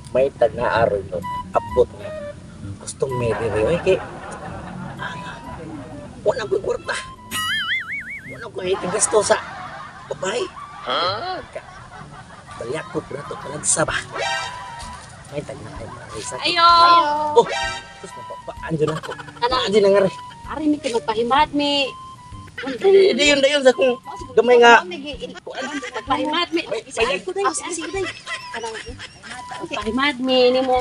May tag na aron no. Abot nga. Gustong may diri oy kay wala ko'y kwarta. Wala ko'y gasto sa babae. Ha? Balyak ko na to kalagsa ba. May tag na ay marisa. Ayo. Oh, tapos mapapaan dyan ako. Kana Andiyan na nga rin. Ari mi kay magpahimat mi. Dayon, dayon sa kung gamay nga. Magpahimat mi. Ay ko dai, ay ko dai. Kanang magpahimat mi nimo.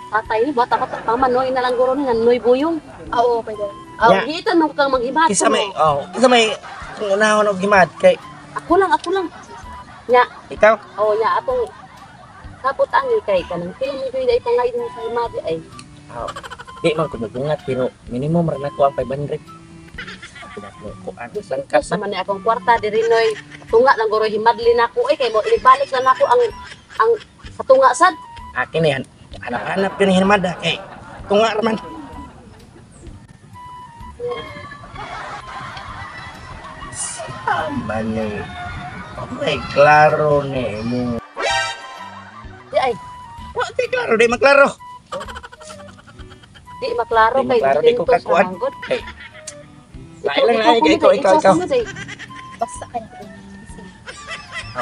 Tatay ni bata pa paman no ina lang guro ni nanoy buyong. Oo, pwede. Aw, Ya. gitan mo kang maghimat. Kisa may, oh, kisa may kung unahon og himad kay Ako lang, ako lang. Nya, ikaw. oh nya atong kapot ang kay kanang pila mi gyud ay pangay mo sa himad ay. Oh, di man ko magungat pero minimum ra nako ang 500. Kuan langkas Sa man ni akong kwarta diri noy tunga lang guro himadli nako ay kay mo ibalik lang nako ang sa tunga sad. Akin na yan. Hanap-hanap yun ang himada kay tunga ra man. Sama ni. Okay, klaro ni mo. Di ay Wa di klaro, di maklaro. di maklaro Di kay maklaro, di ko tintos kakuan. na manggod. Kay Lain lang na, ikaw, ikaw, ikaw. Basta ka na.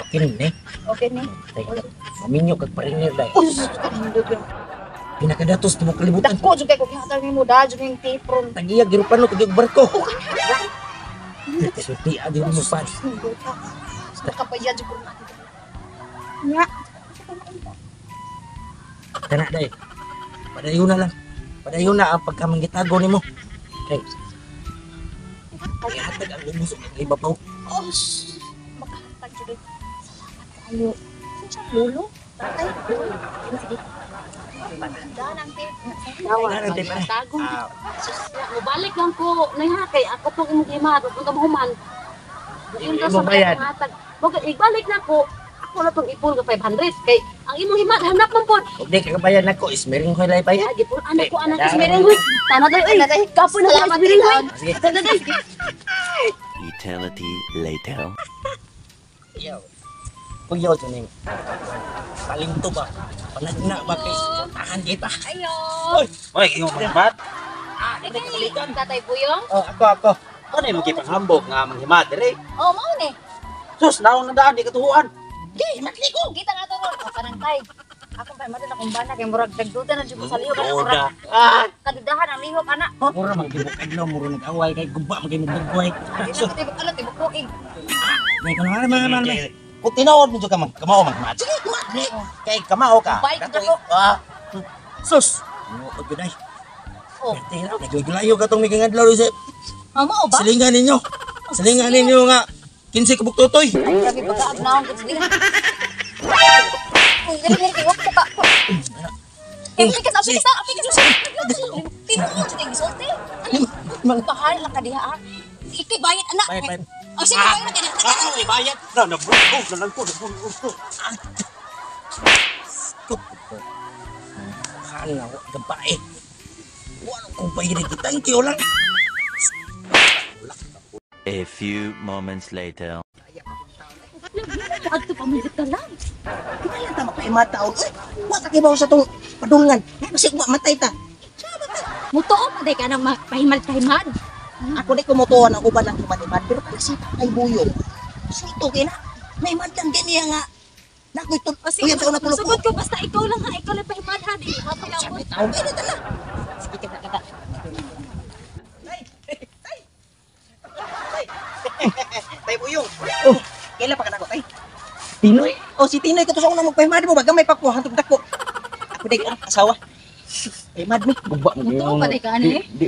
Okay ni. Okay ni. Maminyo kag parinir dai. Uy, sus, kanindot yun. Pinakadatos timo kalibutan. Dako, jud kay ko gihatag nimo da, jud yung tape ron. Tagiya girupan no kag barko. Sulti adi mo pa. Nindot ka. Nakapaya jud ko na. Nya. Kana dai. Padayon na lang. Padayon na ang pagkamanggitago nimo. Kay ihatag ang lubos ang ibabaw. Oh, sus. Makahatag jud. Oy. Salamat kaayo. Saan siya lolo? Tatay. Sige. Dan ang tape. Nawa, Wala nang tape, eh. tagong. Ah, Sus, mobalik lang ko nay ha kay ako tong imong himad ug unta mahuman. Yun ka Imo sa bayad. hatag. Mo ibalik na ko. Ako na tong ipul ka 500 kay ang imong himad hanap man pod. Ug di ka kabayad nako, ismiring ko lay bayad. Ya gipul anak ko anak Eh, ismiring huy. Tana day oy. Kapoy na Salamat ismiring huy. taon. Sige. Tana day. Eternity later. Yo. Pagyaw to ning. Palinto ba? Panagna ba kay tahan kita? Ayo. Oy, iyong manghimat. Ah, hindi ka balikan. Tatay Buyong. Oh, ako ako. Ano yung makipanghambog nga manghimat dire? Oh, mao ni. Sus, naong nandaan di katuhuan. Di, matliko. Kita na to ron. O, kanang tay. Akong pa madala akong bana kay murag dagdutan na jud ko sa lihok ana murag Oda. Ah, kadudahan ang lihok ana. Mura man gibok adlaw, mura nag-away kay guba man kay mugagway. Di na ko tibok ano tibok tuig. May kuno man man man. Kung tinuod mo ka mang kamao manghimat. Sige, himat ni. Kay kamao ka. Bike na ko. Ah. Sus, Ano gyud ay. Oh. Perte na naglayo ka tong mikangadlaw sa Ah, mao ba? silingan ninyo. Silingan ninyo nga 15 ka buktotoy. Grabe pagkaag na akong sige. Uy, dali dali kay wak ka. Eh, pikas, pikas, pikas. Tinuod jud ang gisulti. Bahal lang ka diha ah. Ikay bayad anak. Bayad, bayad. Oh, sige, bayad na ka. ah, ay bayad. Na nabulog na lang ko, nabulog ko. Hala, wa gabae. Wa ko bayad thank you lang. A few moments later. Adto pa man kita lang. Kinahanglan ta makaimad taon. Uy, wa ta kibaw sa tong padulngan. Kasi wa matay ta. Mutuo pa day ka nang pahimad-pahimad. Ako di kumutuan ang uban ng himad-himad pero kana si Tatay Buyong. Sulto kay na. May madlang din niya nga. Nakoy tul. O sige, Uyab sa una tulog sugod ko basta ikaw lang ha, ikaw lang pahimad ha, di hapon ako. Sabi taon kay na tala. Sige, kita kita. Tay Buyong. Oh. Kaila pa ka nako tay. Tinoy. O si Tinoy kato sa una magpahimad mo baga may pakuha hantog dako. Ako di ang asawa. Pahimad mi. Guba mo Mutuo pa day ka ani eh. Di.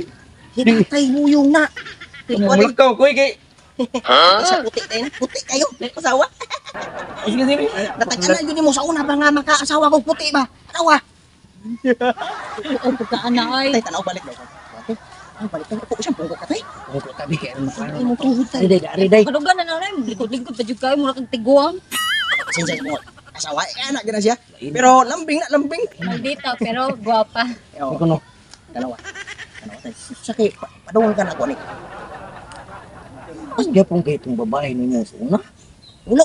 Si Tatay Buyong na. Mulakaw ko kay. Sa puti tayo na. Puti kayo. Asawa. Sige sige. Natag-anan yun mo sa una ba nga makaasawa kong puti ba? Tanawa. Tuo pagkaan na ay. Tay, tanaw balik daw. Ay, balik tayo. Ako siyang pungko ka, tay. Kung tabi kay ano Ay, mo tuhod, tay. Ari day, ari day. Kadugan na na likod-likod pa jud kayo mura kag tiguang. Pasensya sa mga asawa. Eh, anak gina siya. Pero lambing na, lambing. Maldita pero guwapa. Oo, Kuno. tanawa. Tanawa, tay. Sakay, padungan ka na ako, ni. Mas gyapon kay itong babae ninyo sa una. Ulo.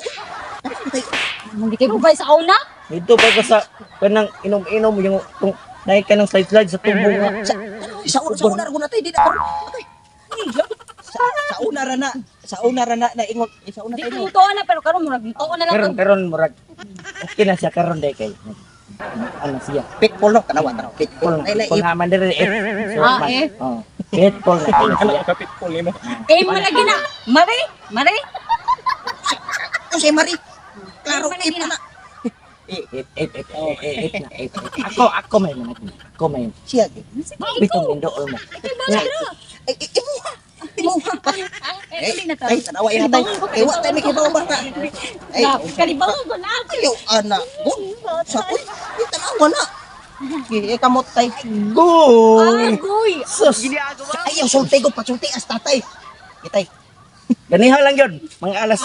Ano, tay? Hindi kay bubay sa una. Dito pa ko sa kanang inom-inom yung tung naay ka ng slide-slide sa tubo nga. Sa una ra ko na tay, di na karon. Atay. Sa una ra na, sa una ra na naingon, eh, sa una Di tayo. ko mutuo na pero karon murag mutuo na lang. Karon karon murag okay na siya karon day kay. Ano siya? Pitbull no, tanawa tanawa. Pitbull. Pitbull Ay, na. Pitbull na man dire. So, Ah, man. eh. Oh. Pitbull na kayo siya. Kapitpol nimo. Eh mo lagi na. Mari, mari. Unsay Mari? Klaro Ay, if na. It, it, it, it, it, na, it, it. Ako, ako may manag. Ako may. Siya. gi. Bitong indool mo. Ay, imuha. Imuha. Eh, uli na to. Ay, tanawa iya tay. Ay, wa tay may kibaw ba ka? Ay, Kalibangon ko na. ayo ana. Go. Sa uy, ay, tanawa na. Eh, kamot tay. Goy! Agoy. Sus! Ayaw sulti ko pasulti as tatay. Itay. Ganiha lang yun. Mga alas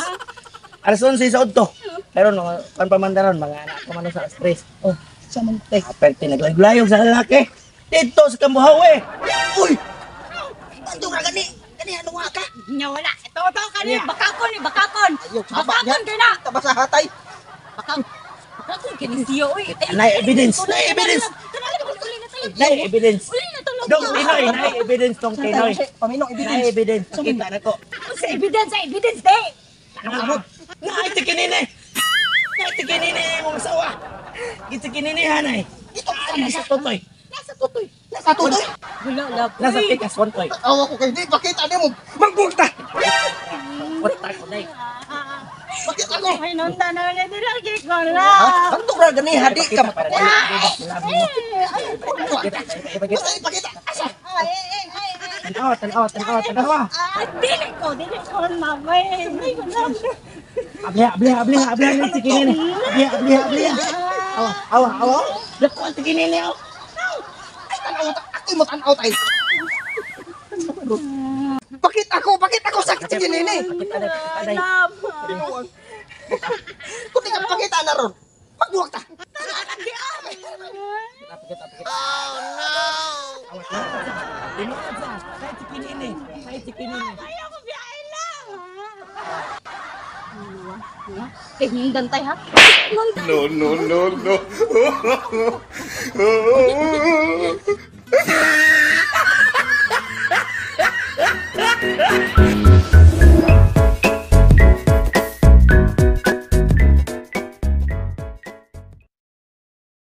alas 11 sa udto. Pero no, kan pa man daron, mga anak ko man sa alas 3. Oh, sa man tay. Aperte naglayog sa lalaki. Dito sa Kambuhaw eh. Uy! Bandong ra gani. Gani ano nga ka? Nya wala. Ito to kani bakakon ni bakakon. Ayaw saba niya. Bakakon kay na. Taba sa hatay. Bakakon kini siya oy. Nay evidence, nay evidence. Nay evidence. Uli na to lang. Dong Pinoy, nay evidence tong Pinoy. Paminong Nay evidence. evidence. Pakita na ko. Sa evidence, sa evidence de. Naay tikinini. Naay tikinini imong asawa. Gitikinini hanay. Ito Nasa tutoy. Nasa tutoy. Nasa tutoy. Wala la. Nasa tikas kontoy. Awa ko kay di pakita nimo. Magbulta. Punta ko day. Pakita ko. Ay, nonda na ulit nila ko na. Ha? Bandong ra gani hadi ka. Para labi mo. Basta ipakita. Asa? Tanawa, tanawa, tanawa, tanawa. Ah, dili ko na, may. Dili ko na. Abliha, abliha, abliha, abliha ng tikinini. Abliha, abliha, abliha. Awa, awa, awa. Dako ang tikinini, aw. Ay tanaw ta. Ako'y mo tanaw tay. Pakita ko, pakita ko sa kinini. Pakita na, pakita na. Tinuon. Kung di ka pakita na ron, magbuwag ta. Pakita, pakita. Oh, no! Tinuod sa, sa tikinini, sa tikinini. Ayaw ko biyahe lang. Eh, nandantay ha. No, no, no, no.